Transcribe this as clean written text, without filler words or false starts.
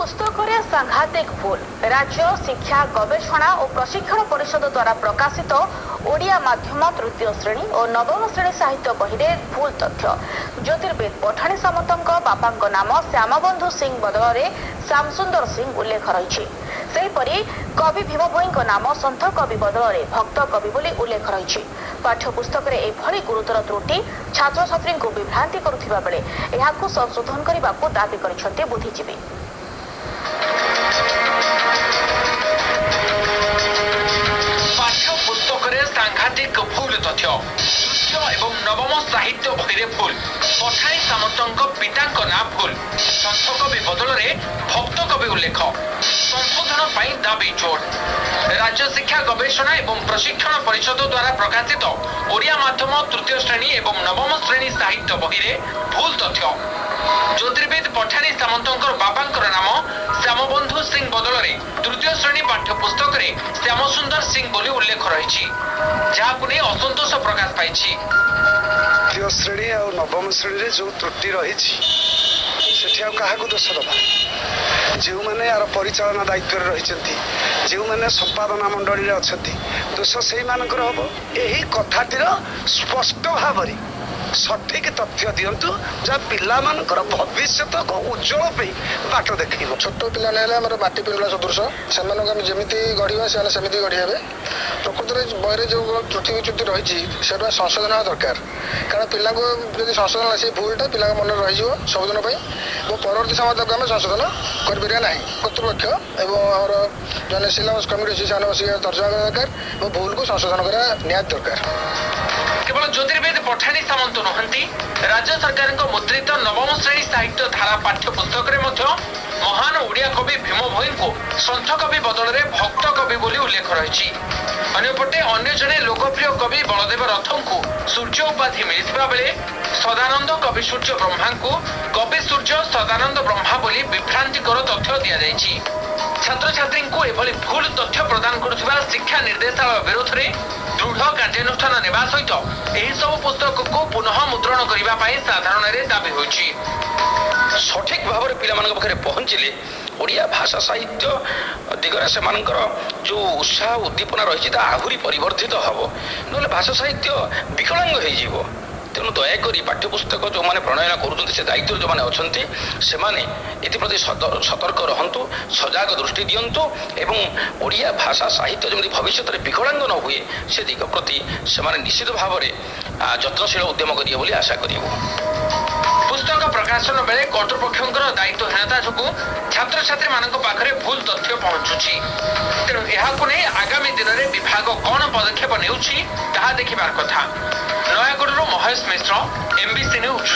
ପାଠ୍ୟପୁସ୍ତକରେ ସାଂଘାତିକ ଭୁଲ। ରାଜ୍ୟ ଶିକ୍ଷା ଗବେଷଣା ଓ ପ୍ରଶିକ୍ଷଣ ପରିଷଦ ଦ୍ୱାରା ପ୍ରକାଶିତ ଓଡ଼ିଆ ମାଧ୍ୟମ ତୃତୀୟ ଶ୍ରେଣୀ ଓ ନବମ ଶ୍ରେଣୀ ସାହିତ୍ୟ ବହିରେ ଭୁଲ ତଥ୍ୟ। ଜ୍ୟୋତିର୍ବିଦ ପଠାଣି ସାମନ୍ତଙ୍କ ବାପାଙ୍କ ନାମ ଶ୍ୟାମବନ୍ଧୁ ସିଂ ବଦଳରେ ଶ୍ୟାମସୁନ୍ଦର ସିଂ ଉଲ୍ଲେଖ ରହିଛି। ସେହିପରି କବି ଭୀମଭୋଇଙ୍କ ନାମ ସନ୍ଥ କବି ବଦଳରେ ଭକ୍ତ କବି ବୋଲି ଉଲ୍ଲେଖ ରହିଛି। ପାଠ୍ୟପୁସ୍ତକରେ ଏଭଳି ଗୁରୁତର ତ୍ରୁଟି ଛାତ୍ରଛାତ୍ରୀଙ୍କୁ ବିଭ୍ରାନ୍ତି କରୁଥିବା ବେଳେ ଏହାକୁ ସଂଶୋଧନ କରିବାକୁ ଦାବି କରିଛନ୍ତି ବୁଦ୍ଧିଜୀବୀ। ପାଠ୍ୟ ପୁସ୍ତକରେ ସାଂଘାତିକ ଭୁଲ ତଥ୍ୟ। ତୃତୀୟ ଏବଂ ନବମ ସାହିତ୍ୟ ବହିରେ ଭୁଲ। ପଠାଣି ସାମନ୍ତଙ୍କ ପିତାଙ୍କ ନାଁ ଭୁଲ। ସନ୍ଥ କବି ବଦଳରେ ଭକ୍ତ କବି ଉଲ୍ଲେଖ। ସଂଶୋଧନ ପାଇଁ ଦାବି ଜୋର। ରାଜ୍ୟ ଶିକ୍ଷା ଗବେଷଣା ଏବଂ ପ୍ରଶିକ୍ଷଣ ପରିଷଦ ଦ୍ୱାରା ପ୍ରକାଶିତ ଓଡ଼ିଆ ମାଧ୍ୟମ ତୃତୀୟ ଶ୍ରେଣୀ ଏବଂ ନବମ ଶ୍ରେଣୀ ସାହିତ୍ୟ ବହିରେ ଭୁଲ ତଥ୍ୟ। ଜ୍ୟୋତିର୍ବିଦ ପଠାଣି ସାମନ୍ତଙ୍କର ବାପାଙ୍କର ନାମ ଶ୍ୟାମବନ୍ଧୁ ସିଂ ବଦଳରେ ତୃତୀୟ ଶ୍ରେଣୀ ପାଠ୍ୟ ପୁସ୍ତକରେ ଶ୍ୟାମସୁନ୍ଦର ସିଂ ବୋଲି ଉଲ୍ଲେଖ ରହିଛି, ଯାହାକୁ ନେଇ ଅସନ୍ତୋଷ ପ୍ରକାଶ ପାଇଛି। ତୃତୀୟ ଶ୍ରେଣୀ ଆଉ ନବମ ଶ୍ରେଣୀରେ ଯେଉଁ ତ୍ରୁଟି ରହିଛି, ସେଠି ଆଉ କାହାକୁ ଦୋଷ ଦେବା? ଯେଉଁମାନେ ଏହାର ପରିଚାଳନା ଦାୟିତ୍ୱରେ ରହିଛନ୍ତି, ଯେଉଁମାନେ ସମ୍ପାଦନା ମଣ୍ଡଳୀରେ ଅଛନ୍ତି, ଦୋଷ ସେଇମାନଙ୍କର ହବ। ଏହି କଥାଟିର ସ୍ପଷ୍ଟ ଭାବରେ ସଠିକ ତଥ୍ୟ ଦିଅନ୍ତୁ, ଯାହା ପିଲାମାନଙ୍କର ଭବିଷ୍ୟତକୁ ଉଜ୍ଜଳ ପାଇଁ ବାଟ ଦେଖେଇବ। ଛୋଟ ପିଲାମାନେ ହେଲେ ଆମର ମାଟି ପିଣ୍ଡୁଳା ସଦୃଶ। ସେମାନଙ୍କୁ ଆମେ ଯେମିତି ଗଢ଼ିବା, ସେମାନେ ସେମିତି ଗଢ଼ି ହେବେ। ପ୍ରକୃତରେ ବହିରେ ଯେଉଁ ତ୍ରୁଟି ବିଚ୍ୟୁତି ରହିଛି, ସେଟା ସଂଶୋଧନ ହେବା ଦରକାର। କାରଣ ପିଲାଙ୍କୁ ଯଦି ସଂଶୋଧନ ହେଲା, ସେଇ ଭୁଲଟା ପିଲାଙ୍କ ମନରେ ରହିଯିବ ସବୁଦିନ ପାଇଁ ଏବଂ ପରବର୍ତ୍ତୀ ସମୟ ତାକୁ ଆମେ ସଂଶୋଧନ କରିପାରିବା ନାହିଁ। କର୍ତ୍ତୃପକ୍ଷ ଏବଂ ଆମର ଜଣେ ସିଲାବସ୍ କମିଟି ଅଛି, ସେମାନେ ବସିକି ତର୍ଜମା କରିବା ଦରକାର ଏବଂ ଭୁଲକୁ ସଂଶୋଧନ କରିବା ନିହାତି ଦରକାର। କେବଳ ଜ୍ୟୋତିର୍ବିଦ ପଠାଣି ସାମନ୍ତ ନୁହନ୍ତି, ରାଜ୍ୟ ସରକାରଙ୍କ ମୁଦ୍ରିତ ନବମ ଶ୍ରେଣୀ ସାହିତ୍ୟ ଧାରା ପାଠ୍ୟ ପୁସ୍ତକରେ ମଧ୍ୟ ମହାନ ଓଡ଼ିଆ କବି ଭୀମ ଭୋଇଙ୍କୁ ସନ୍ଥ କବି ବଦଳରେ ଭକ୍ତ କବି ବୋଲି ଉଲ୍ଲେଖ ରହିଛି। ଅନ୍ୟପଟେ ଅନ୍ୟ ଜଣେ ଲୋକପ୍ରିୟ କବି ବଳଦେବ ରଥଙ୍କୁ ସୂର୍ଯ୍ୟ ଉପାଧି ମିଳିଥିବା ବେଳେ ସଦାନନ୍ଦ କବି ସୂର୍ଯ୍ୟ ବ୍ରହ୍ମାଙ୍କୁ କବି ସୂର୍ଯ୍ୟ ସଦାନନ୍ଦ ବ୍ରହ୍ମା ବୋଲି ବିଭ୍ରାନ୍ତିକର ତଥ୍ୟ ଦିଆଯାଇଛି। ଛାତ୍ରଛାତ୍ରୀଙ୍କୁ ଏଭଳି ଭୁଲ ତଥ୍ୟ ପ୍ରଦାନ କରୁଥିବା ଶିକ୍ଷା ନିର୍ଦ୍ଦେଶାଳୟ ବିରୋଧରେ ଦୃଢ଼ କାର୍ଯ୍ୟାନୁଷ୍ଠାନ ନେବା ସହିତ ଏହିସବୁ ପୁସ୍ତକକୁ ପୁନଃ ମୁଦ୍ରଣ କରିବା ପାଇଁ ସାଧାରଣରେ ଦାବି ହୋଇଛି। ସଠିକ ଭାବରେ ପିଲାମାନଙ୍କ ପାଖରେ ପହଞ୍ଚିଲେ ଓଡ଼ିଆ ଭାଷା ସାହିତ୍ୟ ଦିଗରେ ସେମାନଙ୍କର ଯେଉଁ ଉତ୍ସାହ ଉଦ୍ଦୀପନା ରହିଛି, ତା ଆହୁରି ପରିବର୍ଦ୍ଧିତ ହେବ। ନହେଲେ ଭାଷା ସାହିତ୍ୟ ବିକଳାଙ୍ଗ ହେଇଯିବ। ତେଣୁ ଦୟାକରି ପାଠ୍ୟପୁସ୍ତକ ଯେଉଁମାନେ ପ୍ରଣୟନ କରୁଛନ୍ତି, ସେ ଦାୟିତ୍ୱରେ ଯେଉଁମାନେ ଅଛନ୍ତି, ସେମାନେ ଏଥିପ୍ରତି ସତର୍କ ରହନ୍ତୁ, ସଜାଗ ଦୃଷ୍ଟି ଦିଅନ୍ତୁ ଏବଂ ଓଡ଼ିଆ ଭାଷା ସାହିତ୍ୟ ଯେମିତି ଭବିଷ୍ୟତରେ ବିକଳାଙ୍ଗ ନ ହୁଏ, ସେ ଦିଗ ପ୍ରତି ସେମାନେ ନିଶ୍ଚିତ ଭାବରେ ଯତ୍ନଶୀଳ ଉଦ୍ୟମ କରିବେ ବୋଲି ଆଶା କରିବୁ। ପୁସ୍ତକ ପ୍ରକାଶନ ବେଳେ କର୍ତ୍ତୃପକ୍ଷଙ୍କର ଦାୟିତ୍ୱହୀନତା ଯୋଗୁଁ ଛାତ୍ରଛାତ୍ରୀମାନଙ୍କ ପାଖରେ ଭୁଲ ତଥ୍ୟ ପହଞ୍ଚୁଛି। ତେଣୁ ଏହାକୁ ନେଇ ଆଗାମୀ ଦିନରେ ବିଭାଗ କ'ଣ ପଦକ୍ଷେପ ନେଉଛି, ତାହା ଦେଖିବାର କଥା। ନୟାଗଡ଼ରୁ ମହେଶ ମିଶ୍ର, ଏମ୍ବିସି ନ୍ୟୁଜ୍।